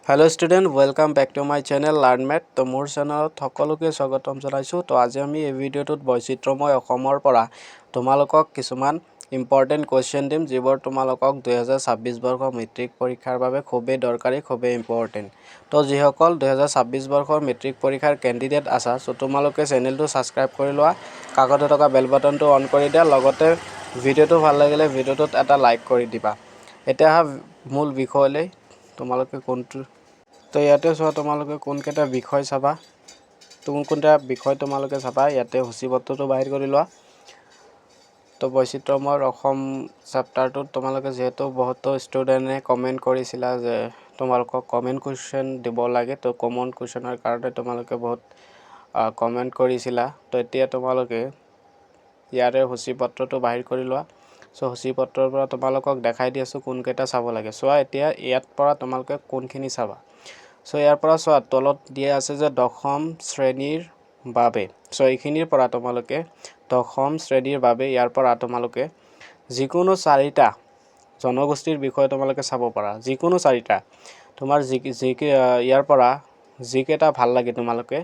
Hello student, welcome back to my channel Learn Math। তো মোৰ চেনেলত সকলোকে স্বাগতম জনাইছোঁ। তো আজি আমি এই ভিডিঅ'টোত বৈচিত্ৰ্যময় অসমৰ পৰা তোমালোকক কিছুমান ইম্পৰ্টেণ্ট কুৱেশ্যন দিম, যিবোৰ তোমালোকক 2026 বৰ্ষৰ মেট্ৰিক পৰীক্ষাৰ বাবে খুবেই দৰকাৰী, খুবেই ইম্পৰ্টেণ্ট। তো যিসকল 2026 বৰ্ষৰ মেট্ৰিক পৰীক্ষাৰ কেণ্ডিডেট আছা, চ' তোমালোকে চেনেলটো ছাবস্ক্ৰাইব কৰি লোৱা, কাষতে থকা বেল বাটনটো অন কৰি দিয়া, লগতে ভিডিঅ'টো ভাল লাগিলে ভিডিঅ'টোত এটা লাইক কৰি দিবা। এতিয়া আহা মূল বিষয়লৈ। তোমালোকে কোনটো, তো ইয়াতে চোৱা, তোমালোকে কোনকেইটা বিষয় চাবা, কোন কোনটা বিষয় তোমালোকে চাবা, ইয়াতে সূচীপত্ৰটো বাহিৰ কৰি লোৱা। তো বৈচিত্ৰ্যময় অসম চেপ্টাৰটোত তোমালোকে যিহেতু বহুতো ষ্টুডেণ্টে কমেণ্ট কৰিছিলা যে তোমালোকক কমন কুৱেশ্যন দিব লাগে, তো কমন কুৱেশ্যনৰ কাৰণে তোমালোকে বহুত কমেণ্ট কৰিছিলা। তো এতিয়া তোমালোকে ইয়াৰে সূচীপত্ৰটো বাহিৰ কৰি লোৱা। চ' সূচীপত্ৰৰ পৰা তোমালোকক দেখাই দি আছোঁ কোনকেইটা চাব লাগে। চোৱা, এতিয়া ইয়াত পৰা তোমালোকে কোনখিনি চাবা। চ' ইয়াৰ পৰা চোৱা, তলত দিয়া আছে যে দশম শ্ৰেণীৰ বাবে। চ' এইখিনিৰ পৰা তোমালোকে দশম শ্ৰেণীৰ বাবে ইয়াৰ পৰা তোমালোকে যিকোনো চাৰিটা জনগোষ্ঠীৰ বিষয়ে তোমালোকে চাব পাৰা। যিকোনো চাৰিটা, তোমাৰ যি যি ইয়াৰ পৰা যিকেইটা ভাল লাগে, তোমালোকে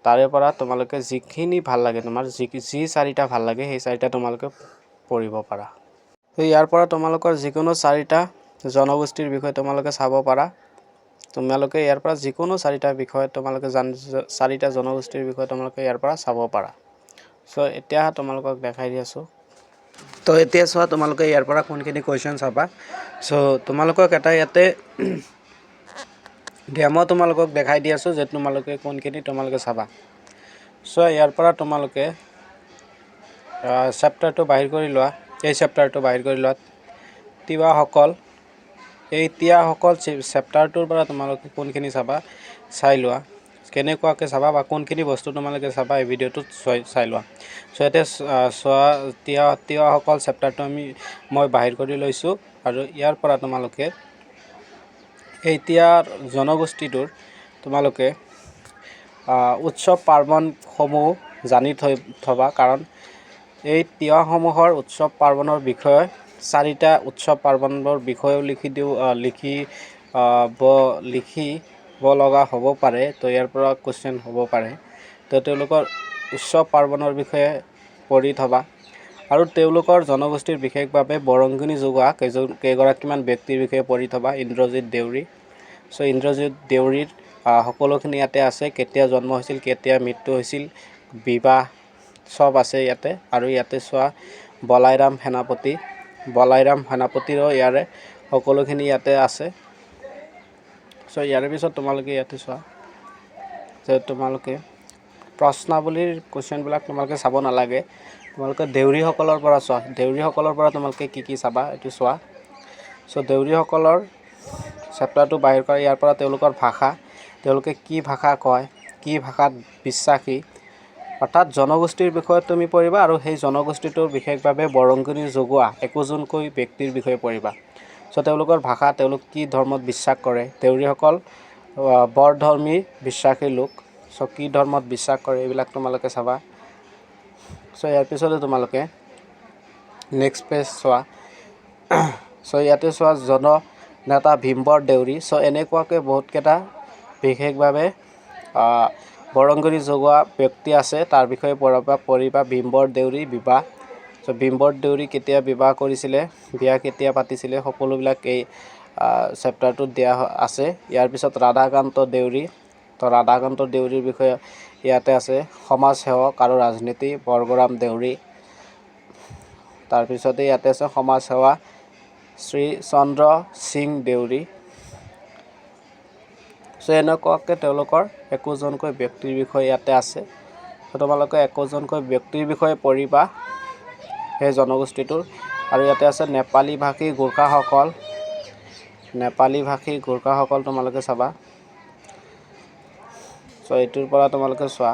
তাৰে পৰা তোমালোকে যিখিনি ভাল লাগে, তোমাৰ যি যি চাৰিটা ভাল লাগে, সেই চাৰিটা তোমালোকে পঢ়িব পাৰা। তো ইয়াৰ পৰা তোমালোকৰ যিকোনো চাৰিটা জনগোষ্ঠীৰ বিষয়ে তোমালোকে চাব পাৰা। তোমালোকে ইয়াৰ পৰা যিকোনো চাৰিটা বিষয় তোমালোকে জান, চাৰিটা জনগোষ্ঠীৰ বিষয়ে তোমালোকে ইয়াৰ পৰা চাব পাৰা। চ' এতিয়া তোমালোকক দেখাই দি আছোঁ। তো এতিয়া চোৱা, তোমালোকে ইয়াৰ পৰা কোনখিনি কুৱেশ্যন চাবা। চ' তোমালোকক এটা ইয়াতে ডেমো তোমালোকক দেখাই দি আছোঁ যে তোমালোকে কোনখিনি তোমালোকে চাবা। চ' ইয়াৰ পৰা তোমালোকে চেপ্টাৰটো বাহিৰ কৰি লোৱা, এই চেপ্টাৰটো বাহিৰ কৰি লোৱা, তিৱাসকল। এই তিৱাসকল চেপ্টাৰটোৰ পৰা তোমালোকে কোনখিনি চাবা চাই লোৱা। কেনেকুৱাকৈ চাবা বা কোনখিনি বস্তু তোমালোকে চাবা, এই ভিডিঅ'টোত চাই লোৱা। চ' ইয়াতে চোৱা, তিৱাসকল চেপ্টাৰটো মই বাহিৰ কৰি লৈছোঁ আৰু ইয়াৰ পৰা তোমালোকে এই তিৱা জনগোষ্ঠীটোৰ তোমালোকে উৎসৱ পাৰ্বণসমূহ জানি থৈ থবা, কাৰণ এই তিৱাসমূহৰ উৎসৱ পাৰ্বণৰ বিষয়ে, চাৰিটা উৎসৱ পাৰ্বণৰ বিষয়েও লিখি দিওঁ, লিখিব লগা হ'ব পাৰে। তো ইয়াৰ পৰা কুৱেশ্যন হ'ব পাৰে। তো তেওঁলোকৰ উৎসৱ পাৰ্বণৰ বিষয়ে পঢ়ি থবা আৰু তেওঁলোকৰ জনগোষ্ঠীৰ বিশেষভাৱে বৰংগনি যোগোৱা কেইগৰাকীমান ব্যক্তিৰ বিষয়ে পঢ়ি থবা। ইন্দ্ৰজিৎ দেউৰী। চ' ইন্দ্ৰজিৎ দেউৰীৰ সকলোখিনি ইয়াতে আছে। কেতিয়া জন্ম হৈছিল, কেতিয়া মৃত্যু হৈছিল, বিবাহ, চব আছে ইয়াতে। আৰু ইয়াতে চোৱা, বলাইৰাম সেনাপতি। বলাইৰাম সেনাপতিৰো ইয়াৰে সকলোখিনি ইয়াতে আছে। চ' ইয়াৰে পিছত তোমালোকে ইয়াতে চোৱা যে তোমালোকে প্ৰশ্নাৱলীৰ কুৱেশ্যনবিলাক তোমালোকে চাব নালাগে। তোমালোকে দেউৰীসকলৰ পৰা চোৱা। দেউৰীসকলৰ পৰা তোমালোকে কি কি চাবা, এইটো চোৱা। চ' দেউৰীসকলৰ চেপ্টাৰটো বাহিৰ কৰা। ইয়াৰ পৰা তেওঁলোকৰ ভাষা, তেওঁলোকে কি ভাষা কয়, কি ভাষাত বিশ্বাসী, অৰ্থাৎ জনগোষ্ঠীৰ বিষয়ে তুমি পঢ়িবা আৰু সেই জনগোষ্ঠীটোৰ বিশেষভাৱে বৰংগনি যোগোৱা একোজনকৈ ব্যক্তিৰ বিষয়ে পঢ়িবা। চ' তেওঁলোকৰ ভাষা, তেওঁলোক কি ধৰ্মত বিশ্বাস কৰে। দেউৰীসকল বৰধৰ্মী বিশ্বাসী লোক। চ' কি ধৰ্মত বিশ্বাস কৰে, এইবিলাক তোমালোকে চাবা। চ' ইয়াৰ পিছতে তোমালোকে নেক্সট পেজ চোৱা। চ' ইয়াতে চোৱা, জননেতা ভীমবৰ দেউৰী। চ' এনেকুৱাকৈ বহুতকেইটা বিশেষভাৱে বৰংগনি যোগোৱা ব্যক্তি আছে, তাৰ বিষয়ে পঢ়বা, পঢ়িবা। ভীমবৰ দেউৰী বিবাহ। চ' ভীমবৰ দেউৰী কেতিয়া বিবাহ কৰিছিলে, বিয়া কেতিয়া পাতিছিলে, সকলোবিলাক এই চেপ্টাৰটোত দিয়া আছে। ইয়াৰ পিছত ৰাধাকান্ত দেউৰী। তো ৰাধাকান্ত দেউৰীৰ বিষয়ে ইয়াতে আছে, সমাজ সেৱক আৰু ৰাজনীতি। বৰগৰাম দেউৰী। তাৰপিছতে ইয়াতে আছে সমাজ সেৱা, শ্ৰীচন্দ্ৰ সিং দেউৰী। চ' এনেকুৱাকৈ তেওঁলোকৰ একোজনকৈ ব্যক্তিৰ বিষয়ে ইয়াতে আছে। তোমালোকে একোজনকৈ ব্যক্তিৰ বিষয়ে পঢ়িবা সেই জনগোষ্ঠীটোৰ। আৰু ইয়াতে আছে নেপালী ভাষী গোৰ্খাসকল। নেপালী ভাষী গোৰ্খাসকল তোমালোকে চাবা। চ' এইটোৰ পৰা তোমালোকে চোৱা,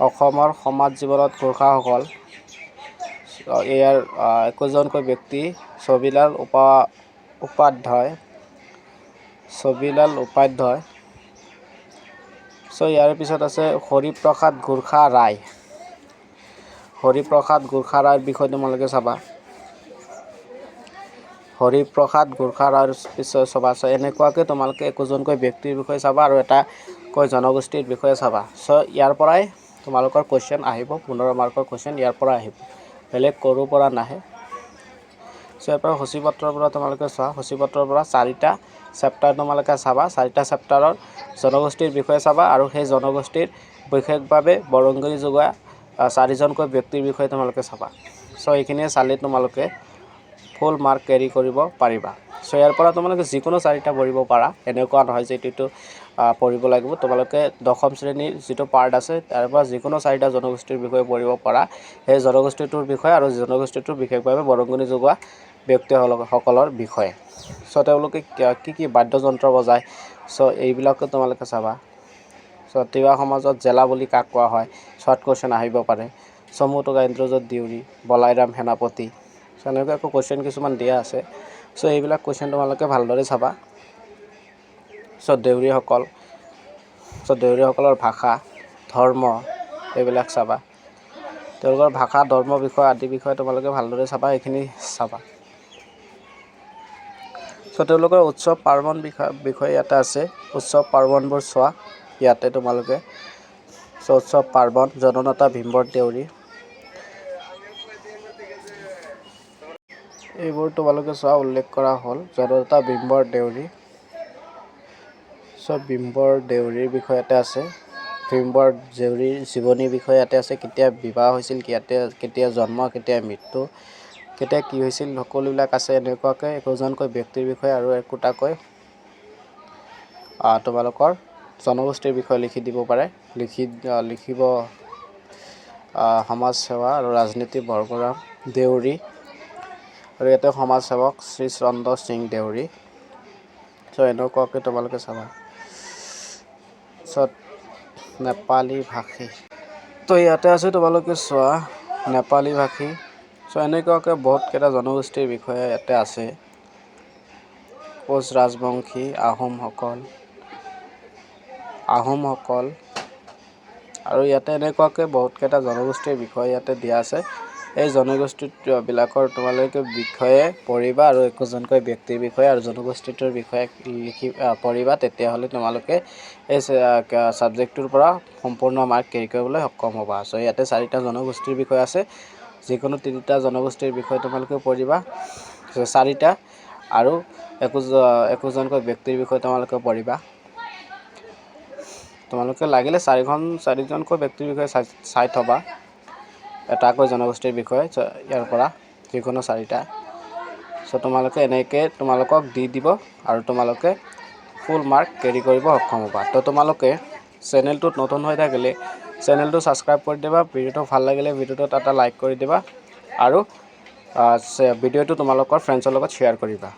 অসমৰ সমাজ জীৱনত গোৰ্খাসকল। ইয়াৰ একোজনকৈ ব্যক্তি ছবিলাল উপাধ্যায়, ছবিলাল উপাধ্যায়। চ' ইয়াৰ পিছত আছে হৰিপ্ৰসাদ গোৰ্খা ৰায়। হৰিপ্ৰসাদ গোৰ্খা ৰায়ৰ বিষয়ে তোমালোকে চাবা। হৰিপ্ৰসাদ গোৰ্খা আৰু পিছত চাবা। চ' এনেকুৱাকৈ তোমালোকে একোজনকৈ ব্যক্তিৰ বিষয়ে চাবা আৰু এটাকৈ জনগোষ্ঠীৰ বিষয়ে চাবা। চ' ইয়াৰ পৰাই তোমালোকৰ কুৱেশ্যন আহিব। 15 মাৰ্কৰ কুৱেশ্যন ইয়াৰ পৰা আহিব, বেলেগ ক'ৰো পৰা নাহে। চ' ইয়াৰ পৰা সূচীপত্ৰৰ পৰা তোমালোকে চোৱা। সূচীপত্ৰৰ পৰা চাৰিটা চেপ্টাৰ তোমালোকে চাবা। চাৰিটা চেপ্টাৰৰ জনগোষ্ঠীৰ বিষয়ে চাবা আৰু সেই জনগোষ্ঠীৰ বিশেষভাৱে বৰংগী যোগোৱা চাৰিজনকৈ ব্যক্তিৰ বিষয়ে তোমালোকে চাবা। চ' এইখিনিয়ে চালে তোমালোকে ফুল মাৰ্ক কেৰি কৰিব পাৰিবা। চ' ইয়াৰ পৰা তোমালোকে যিকোনো চাৰিটা পঢ়িব পাৰা। এনেকুৱা নহয় যে এইটো পঢ়িব লাগিব। তোমালোকে দশম শ্ৰেণীৰ যিটো পাৰ্ট আছে, তাৰ পৰা যিকোনো চাৰিটা জনগোষ্ঠীৰ বিষয়ে পঢ়িব পাৰা। সেই জনগোষ্ঠীটোৰ বিষয়ে আৰু জনগোষ্ঠীটোৰ বিশেষভাৱে বৰংগনি যোগোৱা ব্যক্তিসকলৰ বিষয়ে। চ' তেওঁলোকে কি কি বাদ্যযন্ত্ৰ বজায়, চ' এইবিলাকো তোমালোকে চাবা। চ' তিৱা সমাজত জেলা বুলি কাক কোৱা হয়, শ্বৰ্ট কুৱেশ্যন আহিব পাৰে। চমুটোকা ইন্দ্ৰজ্যোত দেউৰী, বলাইৰাম সেনাপতি। চ' এনেকুৱাকৈ কুৱেশ্যন কিছুমান দিয়া আছে। চ' এইবিলাক কুৱেশ্যন তোমালোকে ভালদৰে চাবা। চ' দেউৰীসকল, চ' দেউৰীসকলৰ ভাষা, ধৰ্ম এইবিলাক চাবা। তেওঁলোকৰ ভাষা, ধৰ্ম বিষয় আদি বিষয়ে তোমালোকে ভালদৰে চাবা, এইখিনি চাবা। চ' তেওঁলোকৰ উৎসৱ পাৰ্বণ বিষয়ে ইয়াতে আছে। উৎসৱ পাৰ্বণবোৰ চোৱা ইয়াতে তোমালোকে। চ' উৎসৱ পাৰ্বণ, জননেতা ভীমবৰ দেউৰী, এইবোৰ তোমালোকে চোৱা। উল্লেখ কৰা হ'ল জননেতা ভীমবৰ দেউৰী। চ' ভীমবৰ দেউৰীৰ বিষয়ে ইয়াতে আছে। ভীমবৰ দেউৰীৰ জীৱনীৰ বিষয়ে ইয়াতে আছে। কেতিয়া বিবাহ হৈছিল, ইয়াতে কেতিয়া জন্ম, কেতিয়া মৃত্যু, কেতিয়া কি হৈছিল, সকলোবিলাক আছে। এনেকুৱাকৈ একোজনকৈ ব্যক্তিৰ বিষয়ে আৰু একোটাকৈ তোমালোকৰ জনগোষ্ঠীৰ বিষয়ে লিখি দিব পাৰে, লিখিব। সমাজ সেৱা আৰু ৰাজনীতি বৰগোৰাম দেউৰী আৰু ইয়াতে সমাজ সেৱক শ্ৰীচন্দ্ৰ সিং দেউৰী। চ' এনেকুৱাকৈ তোমালোকে চাবা। পিছত নেপালী ভাষী তো ইয়াতে আছে, তোমালোকে চোৱা নেপালী ভাষী। চ' এনেকুৱাকৈ বহুতকেইটা জনগোষ্ঠীৰ বিষয়ে ইয়াতে আছে। কোচ ৰাজবংশী, আহোমসকল আৰু ইয়াতে এনেকুৱাকৈ বহুতকেইটা জনগোষ্ঠীৰ বিষয়ে ইয়াতে দিয়া আছে। এই জনগোষ্ঠীবিলাকৰ তোমালোকে বিষয়ে পঢ়িবা আৰু একোজনকৈ ব্যক্তিৰ বিষয়ে আৰু জনগোষ্ঠীটোৰ বিষয়ে লিখি পঢ়িবা। তেতিয়াহ'লে তোমালোকে এই ছাবজেক্টটোৰ পৰা সম্পূৰ্ণ মাৰ্ক কেৰি কৰিবলৈ সক্ষম হ'বা। চ' ইয়াতে চাৰিটা জনগোষ্ঠীৰ বিষয়ে আছে। যিকোনো তিনিটা জনগোষ্ঠীৰ বিষয়ে তোমালোকে পঢ়িবা, চাৰিটা, আৰু একোজনকৈ ব্যক্তিৰ বিষয়ে তোমালোকে পঢ়িবা। তোমালোকে লাগিলে চাৰিজনকৈ ব্যক্তিৰ বিষয়ে চাই থ'বা, এটাকৈ জনগোষ্ঠীৰ বিষয়ে ইয়াৰ পৰা যিকোনো চাৰিটা। চ' তোমালোকে এনেকৈ তোমালোকক দি দিব আৰু তোমালোকে ফুল মাৰ্ক কেৰি কৰিব সক্ষম হ'বা। তো তোমালোকে চেনেলটোত নতুন হৈ থাকিলে চেনেলটো ছাবস্ক্ৰাইব কৰি দিবা। ভিডিঅ'টো ভাল লাগিলে ভিডিঅ'টোত এটা লাইক কৰি দিবা আৰু ভিডিঅ'টো তোমালোকৰ ফ্ৰেণ্ডছৰ লগত শ্বেয়াৰ কৰিবা।